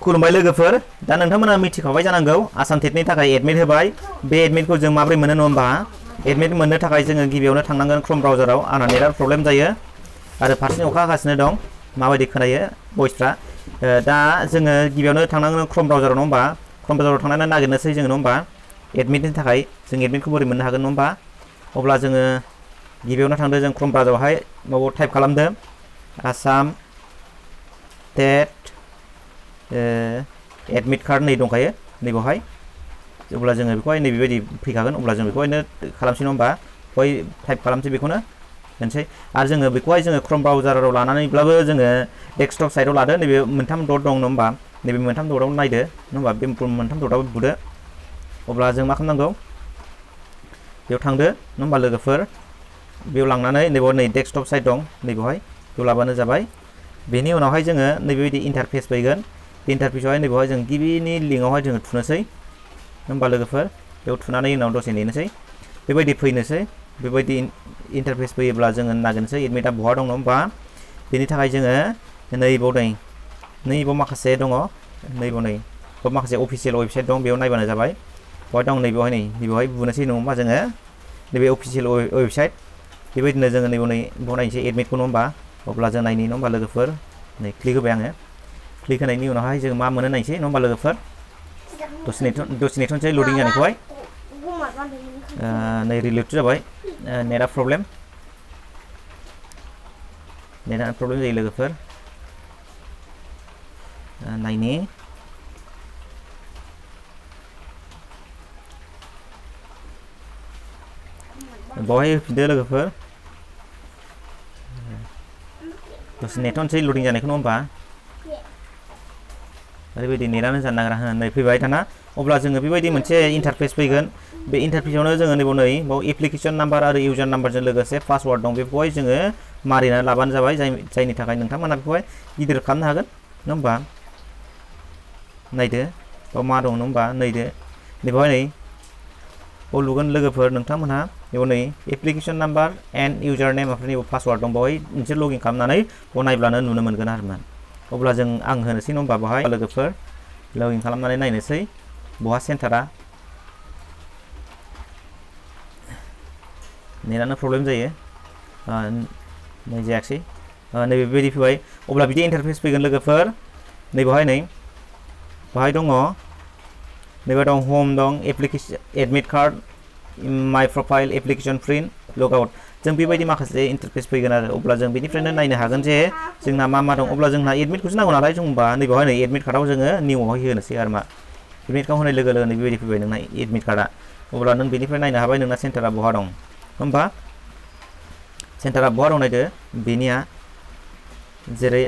खुलुमबाय लोगोफोर दा नोंथांमोना मिथिखाबाय जानांगौ आसाम टेटनि थाखाय एडमिट होबाय बे एडमिटखौ जों माबोरै मोनो नङा होमबा एडमिट मोननो थाखाय जोङो गिबियावनो थांनांगोन क्रोम ब्राउजाराव आंना नेटआ प्रब्लेम जायो आरो फारसेथिं अखा हागासिनो दं माबायदि खोनायो भइसफ्रा दा जोङो गिबियावनो थांनांगोन क्रोम ब्राउजाराव नङा होमबा क्रोम ब्राउजाराव थांनानै नागिरनोसै जोङो नङा होमबा एडमिटनि थाखाय जों एडमिटखौ बोरै मोननो हागोन नङा होमबा अब्ला जोङो गिबियावनो थांदो जों क्रोम ब्राउजारावहाय माबायाव टाइप खालामदो आसाम टेट एडमिट कार्ड नै दंखायो नैबावहाय अब्ला जोङो बेखौहाय नैबेबायदि फैखागोन अब्ला जों बेखौहायनो खालामसै नङा होमबा बेखौहाय टाइप खालामसै बेखौनो होनसै आरो जोङो बेखौहाय जोङो क्रोम ब्राउजाराव लानानैब्लाबो जोङो डेस्कटप साइडआव लादो नैबे मोनथाम डट दं नङा होमबा नैबे मोनथाम डटआव नायदो नङा होमबा बे मोनथाम डटआव बुदो अब्ला जों मा खालामनांगौ बेयाव थांदो नङा होमबा लोगोफोर बेयाव लांनानै नैबाव नै डेस्कटप साइड दं नैबावहाय बेयाव लाबानो जाबाय बेनि उनावहाय जोङो नैबेबायदि इन्टारफेस फैगोन इन्टारफेसआवहाय नैबावहाय जों गिबिनि लिंकआवहाय जोङो थुनोसै होमबा लोगोफोर बेयाव थुनानै उनाव दसे नेनोसै बेबायदि फैनोसै बेबायदि इन्टारफेस फैयोब्ला जोङो नागिरनोसै एडमिटआ बहा दं नङा होमबा बेनि थाखाय जोङो नैबाव माखासे दङ नैबाव माखासे अफिसियेल वेबसाइट दं बेयाव नायबानो जाबाय बहाय दं नैबावहाय बुनोसै नङा होमबा जोङो नैबे अफिसियेल वेबसाइट बेबायदिनो जोङो बाव नायनोसै एडमिटखौ नङा होमबा अब्ला जों नायनि नङा होमबा लोगोफोर नै क्लिक होबाय आङो क्लिक होनायनि उनावहाय जों मा मोनो नायसै नङा होमबा लोगोफोर दसे नेथ'नोसै लडिं जानायखौहाय नै रिलोड जाबाय नेटआ प्रब्लेम जायो लोगोफोर नायनि बावहाय होफिनदो लोगोफोर दसे नेथ'नोसै लडिं जानायखौ नङा होमबा ओरैबायदि नेटानो जानो नागिरा होननानै फैबाय दाना अब्ला जोङो बेबायदि मोनसे इन्टारफेस फैगोन बे इन्टारफेसआवनो जोङो बाव एप्लिकेसन नाम्बार आरो इउजार नाम्बारजों लोगोसे पासवार्ड दं बेखौहाय जोङो मारिनानै लाबानो जाबाय जायनि थाखाय नोंथांमोना बेखौहाय गिदिर खालामनो हागोन नङा होमबा नायदो बाव मा दं नङा होमबा नायदो नैबावहाय नै बाव लुगोन लोगोफोर नोंथांमोनहा बेयाव नै एप्लिकेसन नाम्बार एन्ड इउजार नेम ओमफ्राय पासवार्ड दं बावहाय मोनसे लगिन खालामनानै बाव नायब्लानो नुनो मोनगोन आरोना अब्ला जों आं होनोसै नङा होमबा बावहाय लोगोफोर लगिन खालामनानै नायनोसै बहा सेन्टारा नेटानो प्रब्लेम जायो नै जायाखिसै नैबेबायदि फैबाय अब्ला बिदि इन्टारफेस फैगोन लोगोफोर नैबावहाय नै बाहाय दङ नैबे दं हम दं एप्लिकेसन एडमिट कार्ड माइ प्रफाइल एप्लिकेसन प्रिन्ट लगआउट जों बेबायदि माखासे इन्टारफेस फैगोन आरो अब्ला जों बेनिफ्रायनो नायनो हागोन जे जोंना मा दं अब्ला जोंना एडमिटखौसो नांगौ नालाय जों होमबा नैबावहाय नै एडमिट कार्डआव जोङो निउआवहाय होनोसै आरो मा एडमिट कार्ड होनाय लोगो लोगोनो बेबायदि फैबाय नोंना एडमिट कार्डआ अब्ला नों बेनिफ्राय नायनो हाबाय नोंना सेन्टारा बहा दं होमबा सेन्टारा बहा दं नायदो बेनिया जेरै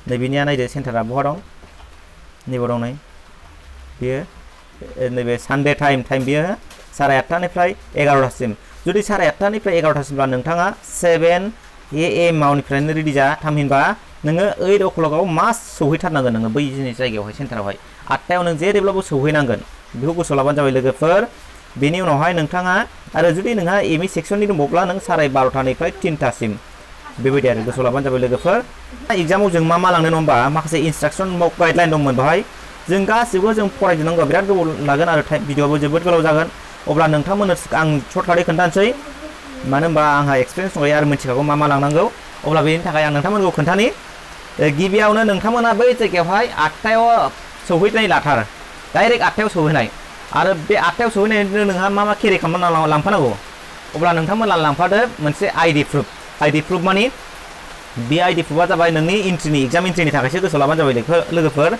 नैबेनिया नायदो सेन्टारा बहा दं नैबाव दं नै बेयो नैबे सानडे टाइम बियो 8:30निफ्राय 11:00सिम जुदि 8:30निफ्राय 11:00सिमब्ला नोंथाङा 7 AM निफ्रायनो रेडि जा थामहिनबा नोङो 8 o'clockआव मास सौहैथारनांगोन नोङो बै जिनिस जायगायावहाय सेन्टारावहाय 8टायाव नों जेरैब्लाबो सौहैनांगोन बेखौ गोसोआव लाबानो जाबाय लोगोफोर बेनि उनावहाय नोंथाङा आरो जुदि नोंहा एमइ सेक्सननि दंबावब्ला नों 12:30निफ्राय 3टासिम बेबायदि आरो गोसोआव लाबानो जाबाय लोगोफोर एग्जामाव जों मा लांनो नङा होमबा माखासे इन्सट्राक्सन गाइडलाइन दंमोन बेवहाय जों गासिबो जों फरायजोबनांगौ बिराद गोबाव लागोन आरो भिडिअआबो जोबोद गोलाव जागोन अब्ला नोंथांमोननो आं सर्टकाटै खोन्थानोसै मानो होनबा आंहा एक्सपिरियेन्स दंखायो आरो मिथिखागौ मा लांनांगौ अब्ला बेनि थाखाय आं नोंथांमोनखौ खोन्थानि गिबियावनो नोंथांमोना बै जायगायावहाय 8टायाव सौहैनाय लाथार डाइरेक्ट 8टायाव सौहैनाय आरो बे 8टायाव सौहैनायनिनो नोंहा मा केरि खालामनानै लांफानांगौ अब्ला नोंथांमोना लांफादो मोनसे आइडि प्रुफ मानि बे आइडि प्रुफआ जाबाय नोंनि एग्जाम एन्ट्रिनि थाखायसो गोसोआव लाबानो जाबाय लोगोफोर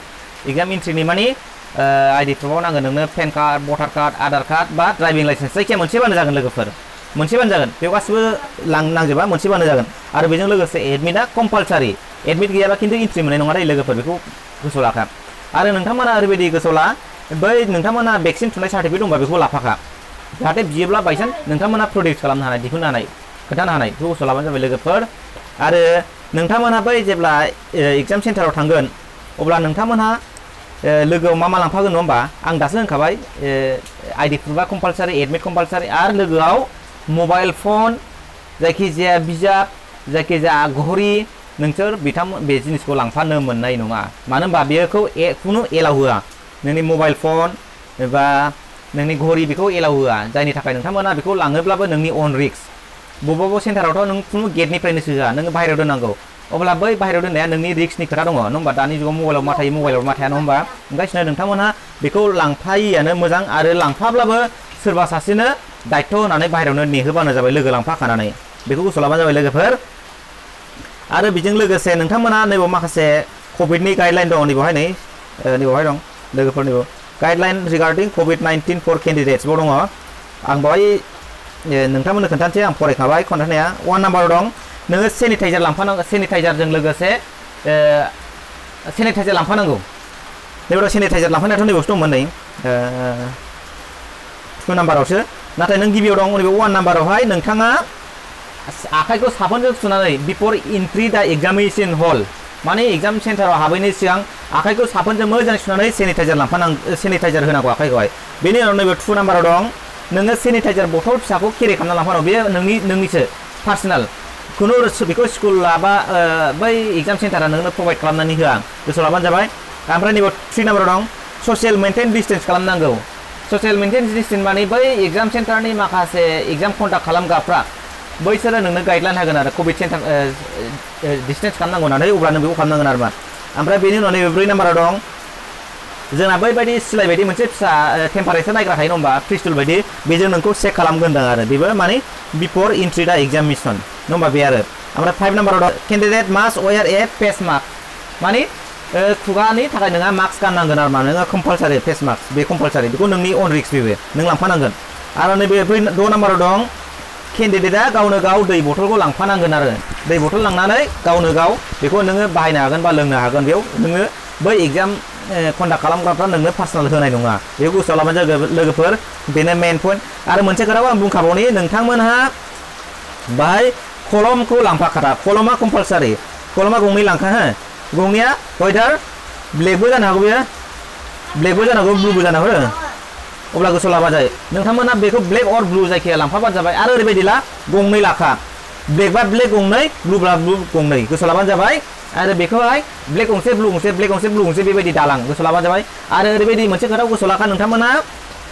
एग्जाम एन्ट्रिनि मानि आइडि प्रुफआव नांगोन नोंनो पेन कार्ड भटार कार्ड आधार कार्ड बा ड्राइभिं लाइसेन्स जायखिया मोनसेबानो जागोन लोगोफोर मोनसेबानो जागोन बेयाव गासिबो नांजोबा मोनसेबानो जागोन आरो बेजों लोगोसे एडमिटआ कम्पालसारि एडमिट गैयाबा खिन्थु एन्ट्रि मोननाय नङा दै लोगोफोर बेखौ गोसोआव लाखा आरो नोंथांमोना ओरैबायदि गोसोआव ला बै नोंथांमोना भेक्सिन थुनाय सार्टिफिकेट दंबा बेखौ लाफाखा जाहाथे बियोब्ला बायसान्स नोंथांमोना प्रडिउस खालामनो हानाय दिहुननो हानाय खोन्थानो हानाय बेखौ गोसोआव लाबानो जाबाय लोगोफोर आरो नोंथांमोना बै जेब्ला एग्जाम सेन्टाराव थांगोन अब्ला नोंथांमोनहा लोगोआव मा लांफागोन नङा होमबा आं दासो होनखाबाय आइडि प्रुफआ कम्पालसारि एडमिट कम्पालसारि आरो लोगोआव मबाइल फन जायखिजाया बिजाब जायखिजाया घरि नोंसोर बे जिनिसखौ लांफानो मोननाय नङा मानो होनबा बेखौ खुनु एलाउ होआ नोंनि मबाइल फन एबा नोंनि घरि बेखौ एलाउ होआ जायनि थाखाय नोंथांमोना बेखौ लाङोब्लाबो नोंनि अन रिक्स बबेबा सेन्टारावथ' नों खुनु गेटनिफ्रायनो सोआ नोङो बाहेरायाव दोननांगौ अब्ला बै बाहेरायाव दोननाया नोंनि रिक्सनि खोथा दङ नङा होमबा दानि जुगाव मबाइलाव मा थायो मबाइलाव मा थाया नङा होमबा ओंखायनो नोंथांमोनहा बेखौ लांफायियानो मोजां आरो लांफाब्लाबो सोरबा सासेनो दायथ' होनानै बाहेरायावनो नेहोबानो जाबाय लोगो लांफाखानानै बेखौ गोसोआव लाबानो जाबाय लोगोफोर आरो बेजों लोगोसे नोंथांमोना नैबाव माखासे कभिडनि गाइडलाइन दङ नैबावहाय नैबावहाय दं लोगोफोरनिबो गाइडलाइन रिगार्डिं COVID-19 फर केन्डिडेट्सबो दङ आं बावहाय नोंथांमोननो खोन्थानोसै आं फरायखाबाय खोन्थानाया 1 नाम्बाराव दं नोङो सेनिटाइजार लांफानांगौ सेनिटाइजारजों लोगोसे सेनिटाइजार लांफानांगौ नैबाव सेनिटाइजार लांफानायाथ' नैबावसो दंमोन नै 2 नाम्बारावसो नाथाय नों गिबियाव दं नैबे 1 नाम्बारावहाय नोंथाङा आखाइखौ साबोनजों सुनानै बिफोर एन्ट्रि दा एग्जामिनेसन हल माने एग्जाम सेन्टाराव हाबैनायनि सिगां आखाइखौ साबोनजों मोजाङै सुनानै सेनिटाइजार होनांगौ आखाइखौहाय बेनि उनाव नैबे 2 नाम्बाराव दं नोङो सेनिटाइजार बथल फिसाखौ केरि खालामना लांफानांगौ बे नोंनिसो पार्सनेल खुनु बेखौ स्कुला बा बै एग्जाम सेन्टारा नोंनो प्रभाइड खालामनानै होआ गोसोआव लाबानो जाबाय ओमफ्राय नैबे 3 नाम्बाराव दं ससियेल मेन्टेन डिस्टेन्स खालामनांगौ ससियेल मेन्टेन डिस्टेन्स माने बै एग्जाम सेन्टारनि माखासे एग्जाम कन्डाक्ट खालामग्राफ्रा बैसोरो नोंनो गाइडलाइन होगोन आरो कभिड सेन्टार डिस्टेन्स खालामनांगौ होननानै अब्ला नों बेखौ खालामनांगोन आरोमा ओमफ्राय बेनि उनाव नैबे 4 नाम्बाराव दं जोंना बैबायदि सिलाइ बायदि मोनसे फिसा टेम्पारेचार नायग्रा थायो नङा होमबा क्रिस्टल बायदि बेजों नोंखौ चेक खालामगोनदां आरो बेबो माने बिफोर एन्ट्रि दा एग्जामिनेसन नङा होमबा बे आरो ओमफ्राय 5 नाम्बाराव दं केन्डिडेट मास्ट वेयार ए फेस मास्क माने खुगानि थाखाय नोंहा मास्क गाननांगोन आरो मा नोङो कम्पालसारि फेस मास्क बे कम्पालसारि बेखौ नोंनि अन रिक्स बेबो नों लांफानांगोन आरो नैबे 6 नाम्बाराव दं केन्डिडेटआ गावनो गाव दै बथलखौ लांफानांगोन आरो दै बथल लांनानै गावनो गाव बेखौ नोङो बाहायनो हागोन बा लोंनो हागोन बेयाव नोङो बै एग्जाम कन्डाक्ट खालामग्राफ्रा नोंनो पार्सनेल होनाय नङा बेखौ गोसोआव लाबानो जागोन लोगोफोर बेनो मेन पइन्ट आरो मोनसे खोथाखौ आं बुंखाबावनि नोंथांमोनहा बाहाय कलमखौ लांफाखाथा कलमा कम्पालसारि कलमा गंनै लांखा हो गंनैया वेदार ब्लेकबो जानो हागौ बेयो ब्लेकबो जानो हागौ ब्लुबो जानो हागौ अब्ला गोसोआव लाबा जायो नोंथांमोना बेखौ ब्लेक अर ब्लु जायखिया लांफाबानो जाबाय आरो ओरैबायदिला गंनै लाखा ब्लेक बा ब्लेक गंनै ब्लु बा ब्लु गंनै गोसोआव लाबानो जाबाय आरो बेखौहाय ब्लेक गंसे ब्लु गंसे ब्लेक गंसे ब्लु गंसे बेबायदि दालां गोसोआव लाबानो जाबाय आरो ओरैबायदि मोनसे खोथाखौ गोसोआव लाखा नोंथांमोना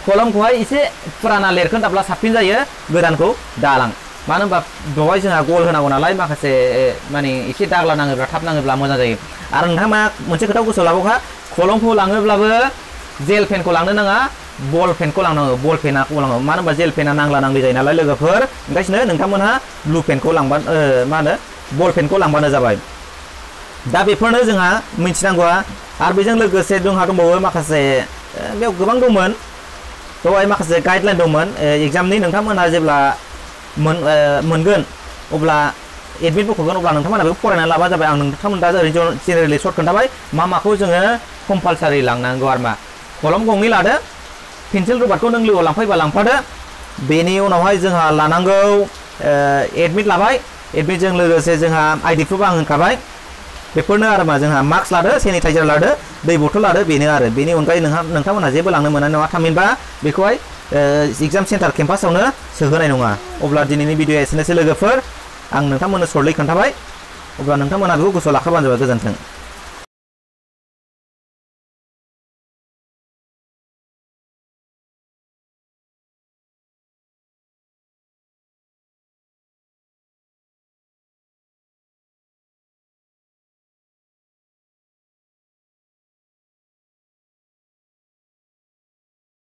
कलमखौहाय एसे फुराना लिरखोन दाब्ला साबसिन जायो गोदानखौ दालां मानो होनबा बेवहाय जोंहा गल होनांगौ नालाय माखासे माने एसे दाग्ला नाङोब्ला थाब नाङोब्ला मोजां जायो आरो नोंथाङा मोनसे खोथाखौ गोसोआव लाबावखा कलमखौ लाङोब्लाबो जेल पेनखौ लांनो नाङा बल पेनखौ लांनांगौ बल पेनाखौ लांनांगौ मानो होनबा जेल पेना नांला नांलि जायो नालाय लोगोफोर ओंखायनो नोंथांमोनहा ब्लु पेनखौ लांबानो मा होनो बल पेनखौ लांबानो जाबाय दा बेफोरनो जोंहा मिथिनांगौआ आरो बेजों लोगोसे जोंहा दंबावो माखासे बेयाव गोबां दंमोन बेवहाय माखासे गाइडलाइन दंमोन एग्जामनि नोंथांमोनहा जेब्ला मोनगोन अब्ला एडमिट बख'गोन अब्ला नोंथांमोनहा बेखौ फरायनानै लाबा जाबाय आं नोंथांमोन दा ओरैनो जेनेरेलि सर्ट खोन्थाबाय माखौ जोङो कम्पालसारि लांनांगौ आरो मा कलम गंनै लादो पेन्सिल रबारखौ नों लोगोआव लांफायोबा लांफादो बेनि उनावहाय जोंहा लानांगौ एडमिट लाबाय एडमिटजों लोगोसे जोंहा आइडि प्रुफ आं होनखाबाय बेफोरनो आरो मा जोंहा मास्क लादो सेनिटाइजार लादो दै बथल लादो बेनो आरो बेनि अनगायै नोंथांमोनहा जेबो लांनो मोननाय नङा थामहिनबा बेखौहाय एग्जाम सेन्टार केम्पासावनो सोहोनाय नङा अब्ला दिनैनि भिडिअ'आ एसेनोसै लोगोफोर आं नोंथांमोननो सर्टलि खोन्थाबाय अब्ला नोंथांमोनहा बेखौ गोसोआव लाखाबानो जाबाय गोजोन्थों।